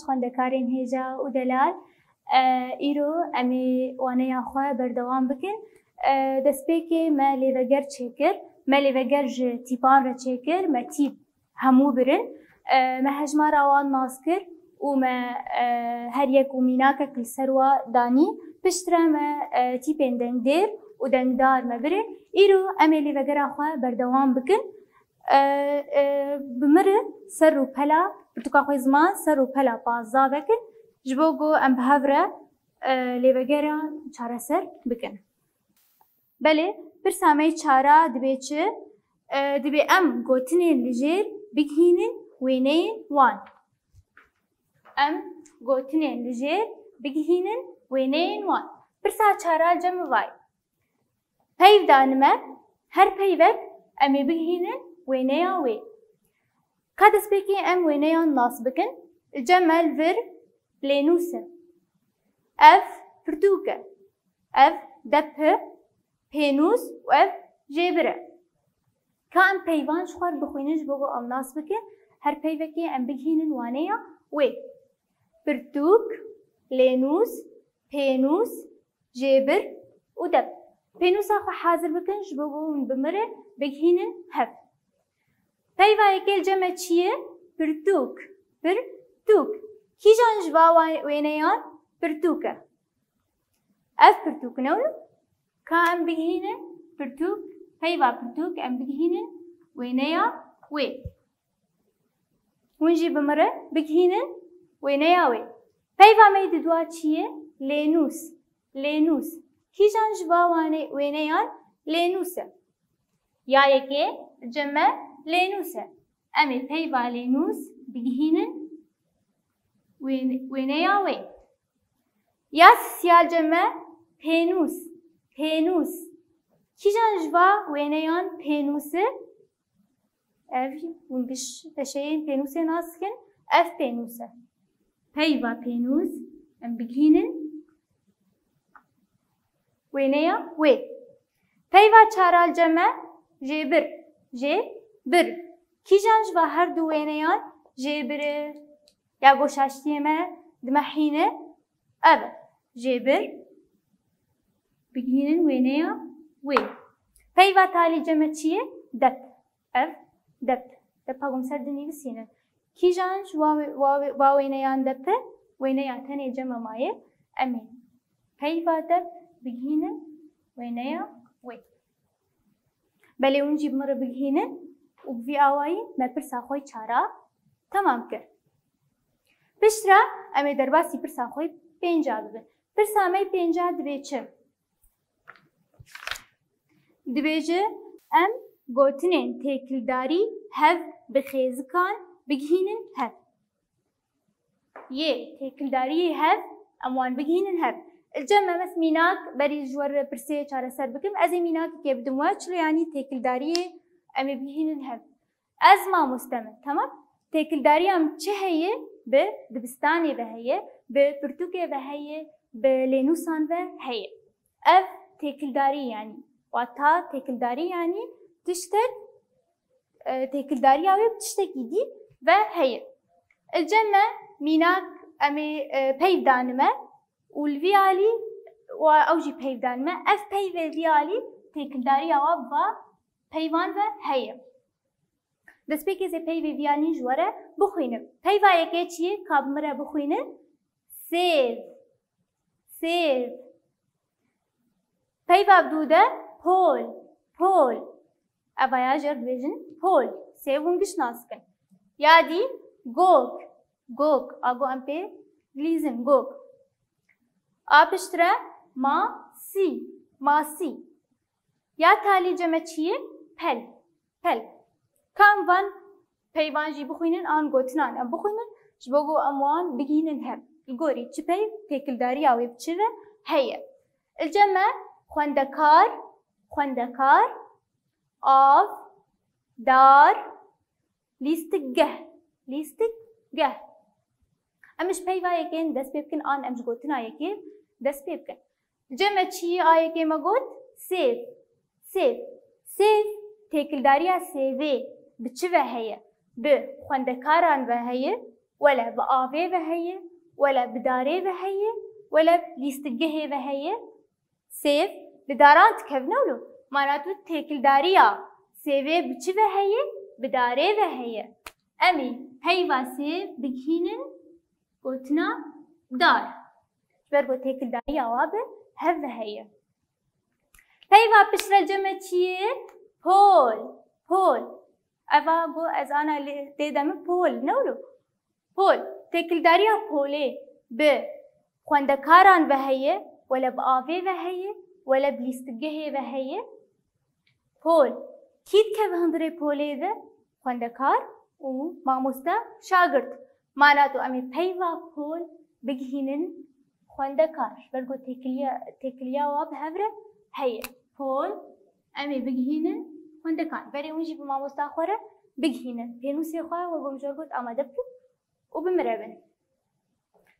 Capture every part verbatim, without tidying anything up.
Xwendekarên hêja û delal, e, îro em ê waneya xwe berdewam bikin. E, destpêkê me lêveger çêkir. Me lêveger ji tîpan re çêkir. Me tîp hemû birin. E, me hejmara wan nas kir û me, e, her yek û mînakek li ser wa danî. Piştre me, e, tîpên dengdêr û dengdar me birin. Îro em ê lêvegera xwe berdewam bikin. E, e, bi min re ser û pela, pirtûka xwe ziman ser û pela pazdeh vekin. Ji bo ku em bi hev re, e, lêvegera çareser bikin. Belê, pirsa me çara dibê çi? E, dibê em gotinên li jêr bigihînin wêneyên wan. Em gotinên li jêr bigihînin wêneyên wan. Pirsa çara cem vay. Peyv danime, her peyvek em ê bigihînin wêneya wê. Ka destpêkê em wêneyan nas bikin, li cem me li vir lênûs e. Ev pirtûk e. Ev dep e, pênûs û ev jêbir e. Ka em peyvan ji xwe re bixwînin ji bo ku em nas bikin, her peyvekê em bigihînin waneya wê. Pirtûk, lênûs, pênûs, jêbir û dep. Pênûsa xwe hazir bikin ji bo ku hûn bi min re bigihînin hev. Peyva yekê li cem me çi ye? Pirtûk. Pirtûk. Kîjan ji va wa-, wêneyan pirtûk e? Ev pirtûk ne wilo? Ka em bigihînin pirtûk, peyva pirtûk em bigihînin wêneya wê. Hûn jî bi min re bigihînin wêneya wê. Peyva me yê didua çi ye? Lênûs. Lênûs. Kîjan ji va wane-, wêneyan lênûs e? Ya yekê li cem me lênûs e. Em ê peyva lênûs bigihînin wên-, wêneya wê. Ya sisiya li cem me pênûs. Pênûs. Kîjan ji va wêneyan pênûs e? Ev hûn giş peşeyên pênûsê nas dikin. Ev pênûs e. Peyva pênûs em bigihînin wêneya wê. Peyva çara li cem me jêbir. Jê bir. Kîjan ji va her du wêneyan jêbir e? Ya goşaştiyê me dimehîne. Ev e. Jêbir. Bigihînin wêneya wê. Peyva talî cem me çi ye? Dep. Ev dep. Depa ku em ser dinivîsînin. Kîjan ji wa wê-, wa wê-, wa wêneyan dep e? Wêneya tenê cem me maye. Em ê peyva dep bigihînin wêneya wê. Belê hûn jî bi min re bigihînin û bi vî awayî me pirsa xwe çara temam kir. Piştre em ê derbasî pirsa xwe pênca bibin. Pirsa me pênca dibê çi? Dibêje, em gotinên têkildarî hev bi xêzikan bigihînin hev. Yê têkildariyê hev, em wan bigihînin hev. Li cem me mes mînak berî ji we re pirsê çareser bikim. Ez ê mînakekê bidim we, çilo yanî têkildariyê em ê bigihînin hev. Ez mamoste me, tamam? Têkildariya min çi heye? Bi dibistanê ve heye, bi pirtûkê ve heye, bi lênûsan ve heye. Ev têkildarî yanî, wata têkildarî yanî tiştek, e, têkildariya wê bi tiştekî dî ve heye. Li cem me mînak em ê, e, peyv danime û li vî alî wa ew jî peyv danime. Ev peyvê vî alî têkildariya wa bi va peyvan ve heye. Destpêkê ez ê peyvê vî alî ji we re bixwînim. Peyva yekê çi ye? Ka bi min re bixwînin. Sêv. Sêv. Peyva bi dû de pol. Pol. Evaya jê re dibêjin pol. Sêv hûn giş nas dikin. Ya dî gok. Gok. A go em pê dilîzin. Gok. A piştre masî. Masî. Ya talî cem me çi ye? Pel. Pel. Ka em van peyvan jî bixwînin, an gotinan em bixwînin, ji bo ku em wan bigihînin hev. Li gorî çi peyv têkildariya wê bi çi ve heye? Li cem me xwendekar, xwendekar, av, dar, lîstikgeh, lîstikgeh. Em ji peyva yekê dest pê bikin, an em ji gotina yekê dest pê bikin. Cem me çi ye, a yekê me got? Sêv. Sêv. Sêv, têkildariya sêvê bi çi ve heye? Bi xwendekaran ve heye wele bi avê ve heye, wele bi darê ve heye, wele bi lîstikgehê ve heye. Sêv li daran dikevin ewlo. Mana tu têkildariya sêvê bi çi ve heye? Bi darê ve heye. Em ê peyva sêv bigihînin gotina dar. Ji ber ku têkildariya wa bi hev ve heye. Peyva piştre ceme çi ye? Pol. Pol. Eva got ez ana lê tê de min pol. Ne wilo? Pol. Têkildariya polê bi xwendekaran ve heye, wele bi avê ve heye, wele bi lîstikgehê ve heye. Pol. Kî dikeve hundirê polê de? Xwendekar û mamoste, şagirt. Mana tu em ê peyva pol bigihînin xwendekar. Ji ber ku têkiliya, têkiliya wa bi hev re heye. Pol, em ê bigihînin xwendekar. Berê hûn jî bi mamosta xwe re bigihînin. Pênûsê xwe we gom ji we got amade bikin û bi min re bin.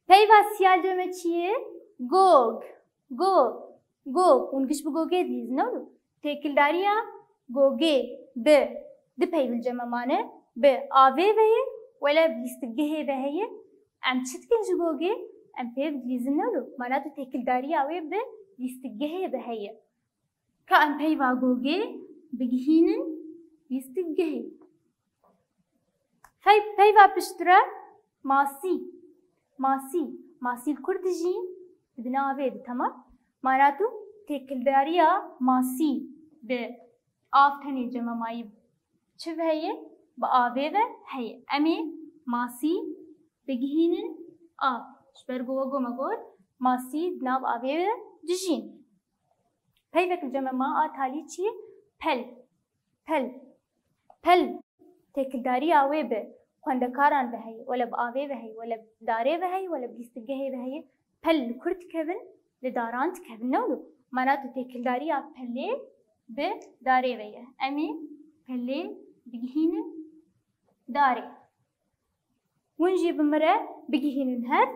Peyva siyal ceme çi ye? Gog. Gog. Gog. Hûn giş bi gogê dilîzin, ne wilo? Têkildariya gogê bi di peyv li ceme mane, bi avê ve ye, wele bi lîstikgehê ve heye. Em çi dikin ji gogê? Em pê ve dilîzin, ne wilo? Mana tu têkildariya wê bi lîstikgehê ve heye. Ka em peyva gogê bigihînin lîstikgehê. Pey-, peyva piştre masî. Masî. Masî li kur dijî? Di bin avê de, temam. Mana tu têkildariya masî bi av tenê cema mayî çi ve heye? Bi avê ve heye. Em ê masî bigihînin av. Ji ber ku we goma got, masî di nav avê ve dijîn. Peyvek li cema ma a talî çi ye? Pel. Pel. Pel. Têkildariya wê bi xwendekaran ve heye, wele bi avê ve heye, wele bi darê ve heye, wele bi lîstikgehê ve heye. Pel li kur dikevin? Li daran dikevin, ne wilo? Mana tu têkildariya pelê bi darê ve ye. Em ê pelê bigihînin darê. Hûn jî bi min re bigihînin hev.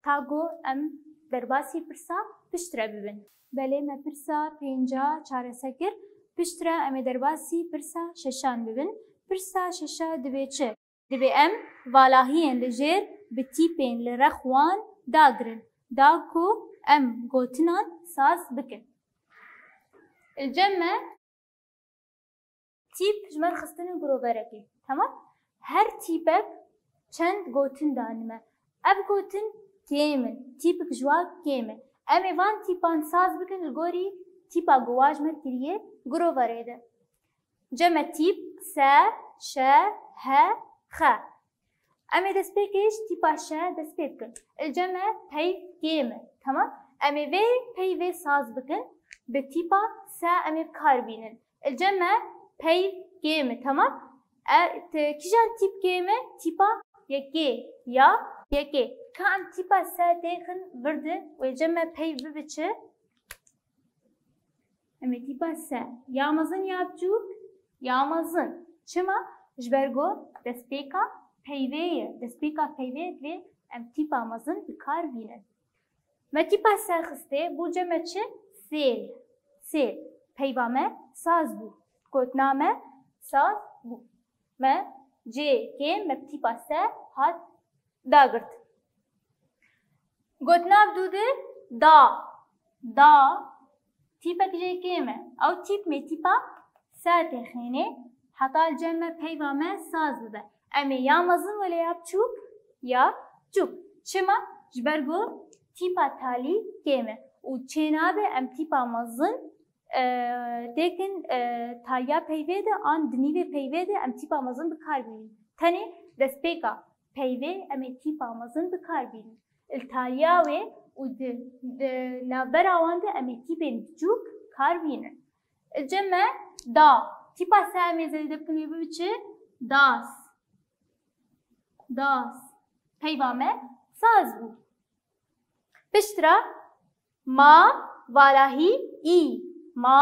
Ta ku em derbasî pirsa piştre bibin. Belê, me pirsa pênca çarese kir. Piştre em ê derbasî pirsa şeşan bibin. Pirsa şeşa divê çi? Divê em valahiyên li jêr bi tîpên li rex wan dagirin, da ku em gotinan saz bikin. Li cem me tîp ji me re xistine giroverekê. Temam? Her tîpek çend gotin dane me. Ev gotin kêm in. Tîpek ji wan kêm e. Em ê van tîpan saz bikin li gorî tîpa ku wa ji me kiriye giroverê de. Cem me tîp se, şe, he, xe. Em ê destpêkê ji tîpa şe dest pê bikin. Li cem me peyv kêm e. Temam? Em ê vê peyvê saz bikin. Bi tîpa se em ê bi kar bînin. Li cem me peyv kêm e. Temam? E, te, kîjan tîp kêm e? Tîpa yekê ya yekê. Ka em tîpa se têxin vir de, wê cem me peyv bibe çi? Em ê tîpa se. Ya mezin ya biçûk? Ya mezin. Çima? Ji ber ku destpêka peyvê ye. Destpêka peyvê divê em tîpa mezin bi kar bînin. Me tîpa se xistê, bû cem me çi? Sêl. Sêl. Peyva me saz bû. Gotina me saz bû. Me cê kêm me bi tîpa se hat dagirt. Gotina bi dû de da. Da. Tîpek jê kêm e. Ew tîp mê tîpa se têxênê. Heta li cem me peyva me saz bibe. Em ê ya mezin wele ya biçûk, ya biçûk. Çima? Ji ber ku tîpa talî kêm e. Û çênabe em tîpa mezin, e, têkin, e, taliya peyvê de an di nîvê peyvê de em tîpa mezin bi kar bînin. Tenê destpêka peyvê em ê tîpa mezin bi kar bînin. Li taliya wê û di, di navbera wan de em ê tîpên biçûk kar bînin. Li cem me da. Tîpa se em ê zêde bikin wê bibe çi? Das. Das. Peyva me saz bû. Piştre ma valahî î. Ma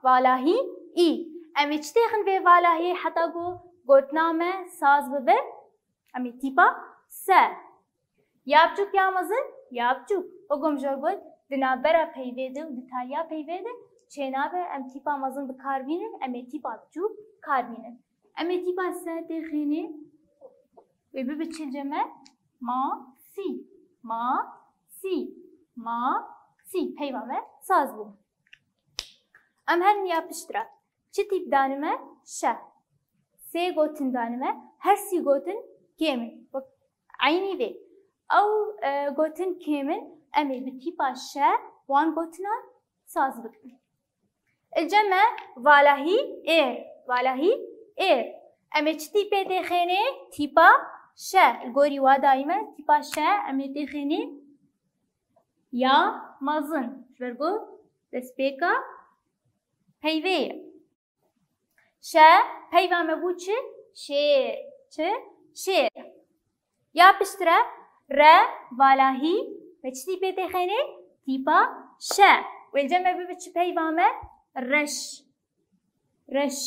valahî î. Em ê çi têxin vê valahiyê heta ku gotina me saz bibe? Em ê tîpa se. Ya biçûk ya mezin? Ya biçûk. Wek ku min ji we got, di navbera peyvê de û di taliya peyvê de çênabe em tîpa mezin bi kar bînin, em ê tîpa biçûk kar bînin. Em ê tîpa se têxînê, wê bibe çi li cem me? Ma, sî. Ma, sî. Ma, sî. Peyva me saz bû. Em herin ya piştre. Çi tîp danime? Şe. Sê gotin danime. Her sî gotin kêm in. Wek eynî vê. Ew, e, gotin kêm in. Em ê bi tîpa şe wan gotinan saz bikin. Li cem me valahî êr, valahî êr. Em ê çi tîpê têxênê? Tîpa şe. Li gorî wa dayî me tîpa şe em ê têxênê ya mezin. Ji ber ku destpêka peyvê ye. Şe, peyva me bû çi? Şêr. Çi? Şêr. Ya piştre re, valahî, me çi tîpê têxênê? Tîpa şe. Wê li cem me bibe çi peyva me? Reş. Reş.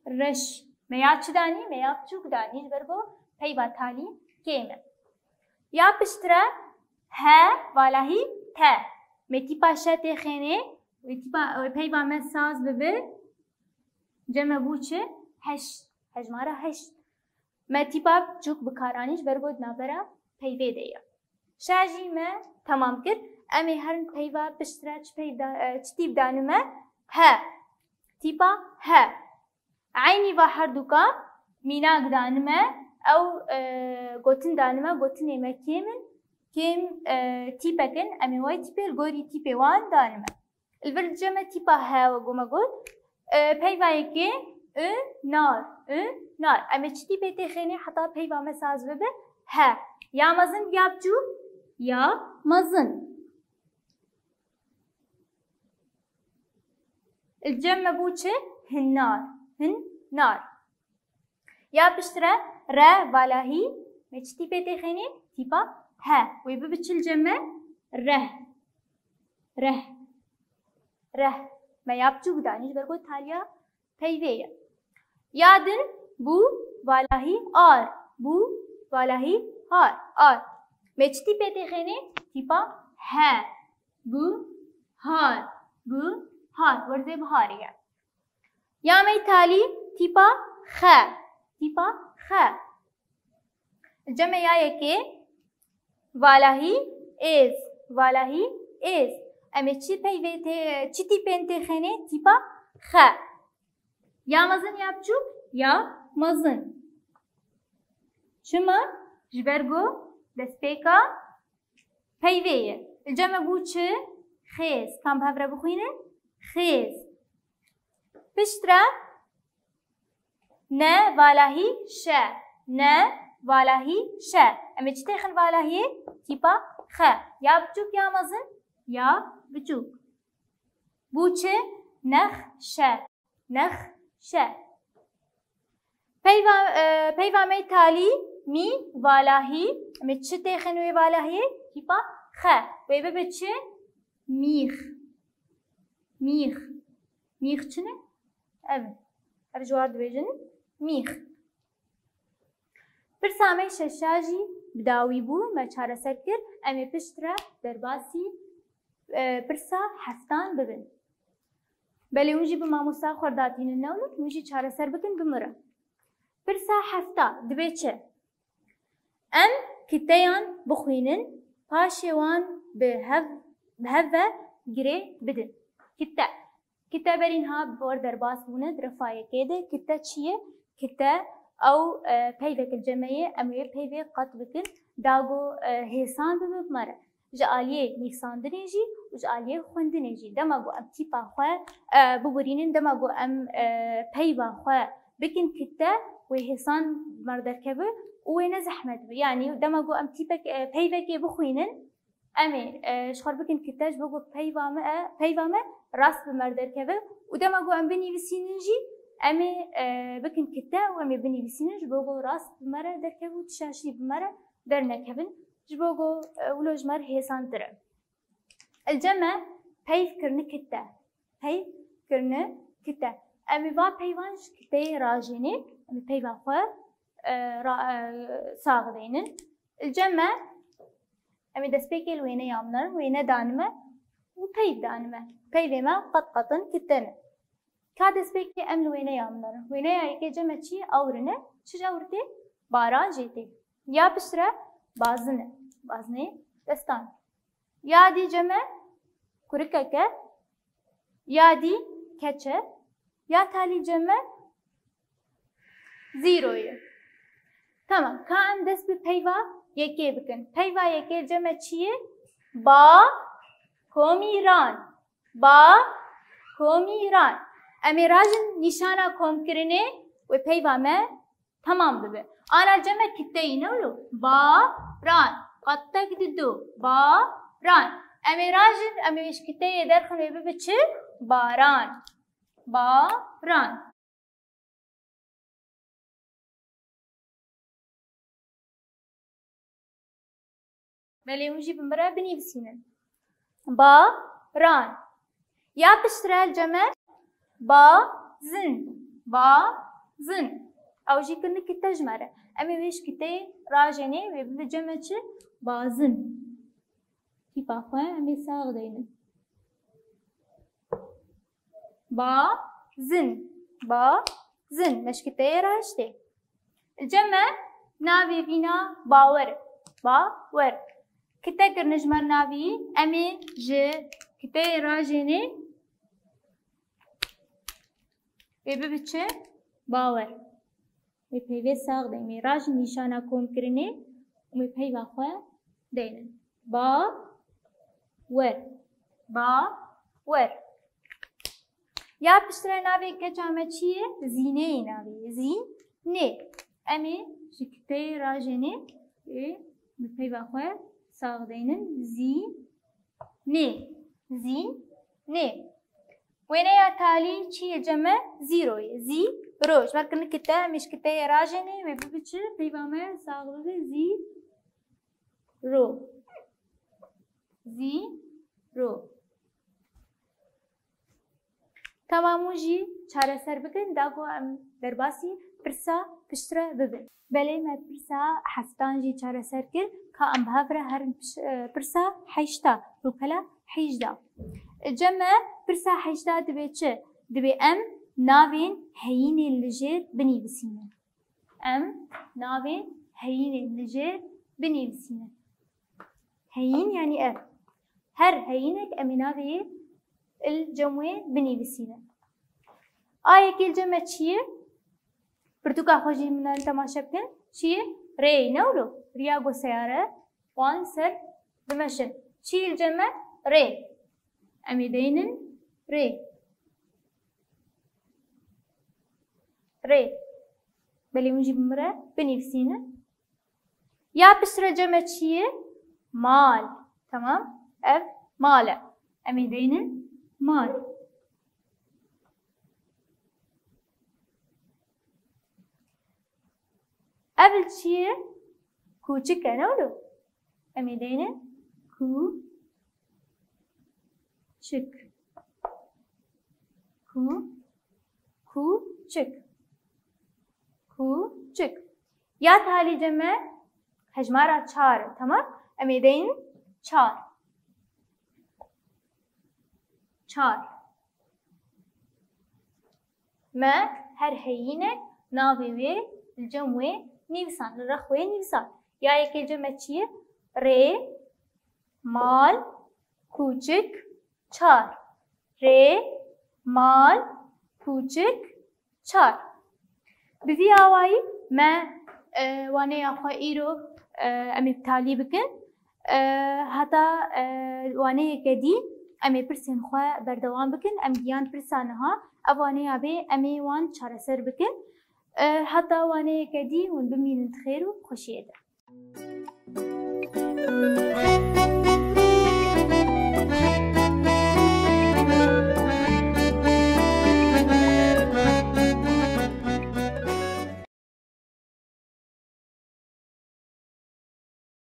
Reş. Me ya çi danî? Me ya biçûk danî. Ji ber ku peyva talî kêm e. Ya piştre he, valahî te. Me tîpa şe têxênê. Wê tîpa, wê peyva me saz bibe. Cem me bû çi? Heşt. Hejmara heşt. Me tîpa çûk bi kar anî ji ber ku di navbera peyvê de ye. Şe jî me temam kir. Em ê herin peyva piştre çi peyv da, e, çi tîp danime? He. Tîpa he. Eynî va herduka mînak danime, ew, e, gotin danime, gotinê me kêm in, kêm, e, tîpek in, em ê wê tîpê li gorî tîpê wan danime. Li vir li cem me tîpa he, wek ku me got, e, peyva yekê, û, nar, û, nar. Em ê çi tîpê têxênê heta peyva me saz bibe? He. Ya mezin ya biçûk? Ya mezin. Li cem me bû çi? Hinnar. Hinnar. Ya piştre re, valahî, me çi tîpê têxênê? Tîpa he. Wê bibe çi li cem me? Reh. Reh. Reh. Me ya biçûk danî ji ber ku taliya peyvê ye. Ya din bû valahî ar. Bû valahî har. Ar. Me çi tîpê têxênê? Tîpa he. Bû har. Bû har. Werzê biharê ye. Ya me talî tîpa xe. Tîpa xe. Cem me ya yekê. Valahî êz. Valahî êz. Em ê çi peyvê tê, çi tîpên têxênê? Tîpa xe. Ya mezin ya biçûk? Ya mezin. Çima? Ji ber ku destpêka peyvê ye. Li cem me bû çi? Xêz. Kam bi hev re bixwînin? Xêz. Piştre ne valahî şe. Ne valahî şe. Em ê çi têxin valahiyê? Tîpa xe. Ya biçûk ya mezin? Ya biçûk. Bû çi? Nexşe. Nexşe. Peyva, e, peyva me talî mî valahî. Em ê çi têxin wê valahiyê? Tîpa xe. Wê bibe çi? Mîx. Mîx. Mîx çi ne? Ev. Ev ji war dibêjin mîx. Pirsa me şeşa jî bi dawî bû, me çareser kir. Em ê piştre derbasî, e, pirsa heftan bibin. Belê hûn jî bi mamosta xwe re datînin newnik, hûn jî çareser bikin bi min re. Pirsa hefta dibê çi? Em kiteyan bixwînin, paşê wan bi hev, bi hev ve girê bidin. Kite. Kite berî niha bi we re derbas bûne di refa yekê de. Kite çi ye? Kite ew, e, peyvek li cem me ye, em wê peyvê qet bikin, da ku, e, hêsan bibe bi me re. Ji aliyê nivîsandinê jî û ji aliyê xwendinê jî. Dema ku em tîpa xwe, e, bigurînin, dema ku em, e, peyva xwe bikin kite, wê hêsan bi me re derkeve û wê ne zehmet be. Yanî dema ku em tîpek, e, peyvekê bixwînin, em ê, e, ji xwe re bikin kite, ji bo ku peyva me, e, peyva me rast bi me re derkeve û dema ku em binivîsînin jî, em ê, e, bikin kite û em ê binivîsînin, ji bo ku rast bi me re derkeve û tişa jî bi me re dernekevin, ji bo ku, e, wilo ji me re hêsantir e. Li cem me peyv kirine kite. Peyv kirine kite. Em ê va peyvan ji kiteyê rajênê, em ê peyva xwe, e, ra-, e, sax deynin. Li cem me, em ê destpêkê li wêneya min nerin, wêne danime û peyv danime. Peyvê me qet qet in, kite ne. Ka destpêkê em li wêneya min nerin. Wêneya yekê cem me çi ye? Ewr in e. Çi ji ewr tê? Baran jê tê. Ya piştre Bazin e. Bazinê destan. Ya dî cem e kurikek e. Ya dî keç e. Ya talî cem e zîro ye. Tamam, ka em dest bi peyva yekê bikin. Peyva yekê cem e çi ye? Ba, komî, ran. Ba, komî, ran. Em ê rajin nîşana komkirinê wê peyva me temam bibe. Ana cem e kiteyî ne wilo? Ba, ran. Qat tek di du. Ba, ran. Em ê rajin, em ê ji kiteyê derxin wê bibe çi? Baran. Baran. Belê hûn jî bi min re binivîsînin. Ba, ran. Ya piştre li cem e ba, zin. Ba, zin. Ew jî kirinekî te ji me re. Em ê wê ji kiteyê rajênê wê bibe cem e çi? Bazin. Tîpa xwe em ê sax deynin. Ba, zin. Ba, zin. Me ji kiteyê re hiştê. Cem e navê vîna bawer. Bawer. Kite kirine ji me navî, em ê ji kiteyê rajênê wê bibe çi? Bawer. Wê peyvê sax deynin. Rajin nîşana komkirinê û wê peyva xwe deynin. Ba, wer. Ba, wer. Ya piştre navê keça me çi ye? Zînê ye navê. Zînê. Em ê ji kiteyê rajênê ê bi peyva xwe sax deynin. Zînê. Zînê. Wêneya talî çi ye cem e? Zîro ye. Zîro. Ji ber kirinekî te em ê ji kiteyê rajênê wê bibe çi? Peyva me sax bibe. Zîro. Zîro. Tamam, hûn jî çareser bikin, da ku em derbasî pirsa piştre bibin. Belê me pirsa heftan jî çareser kir, ka em bi hev re herin piş-, e, pirsa heşta, rûpela hejda. Cem e pirsa hejda dibe çi? Dibe em navên heyînên li jêr binivîsînin. Em navên heyînên li jêr binivîsînin. Heyîn yanî ev. Her heyînek em ê navê li cem wê binivîsînin. A yekê li cem me çi ye? Pirtûka xwe jî min temaşe bikin. Çi ye? Rê, ne wilo? Riya ku seyare wan ser dimeşin. Çi ye li cem me? Rê. Em ê deynin rê. Rê. Belê hûn jî bi min re binivîsînin. Ya piştre cem e çi ye? Mal. Tamam. Ev mal e. Em ê deynin mal. Ev li çi ye? Kûçik e, ne wilo? Em ê deynin kûçik. Kû, kûçik. Kûçik. Ya talî cem e hejmara çar e, tamam? Em ê deynin çar. Çar. Me her heyînek navê wê li cem wê nivîsan, li rex wê nivîsan. Ya yekê cem e çi ye? Rê, mal, kûçik, çar. Rê, mal, kûçik, çar. Bi vî awayî me, e, waneya xwe îro, e, em ê bi talî bikin. E, heta, e, waneyeke dî em ê pirsên xwe berdewam bikin. Em giyan pirsa niha. Ev waneya bê em ê wan çareser bikin. E, heta waneyeke dî hûn bimînin di xêr û xweşiyê de.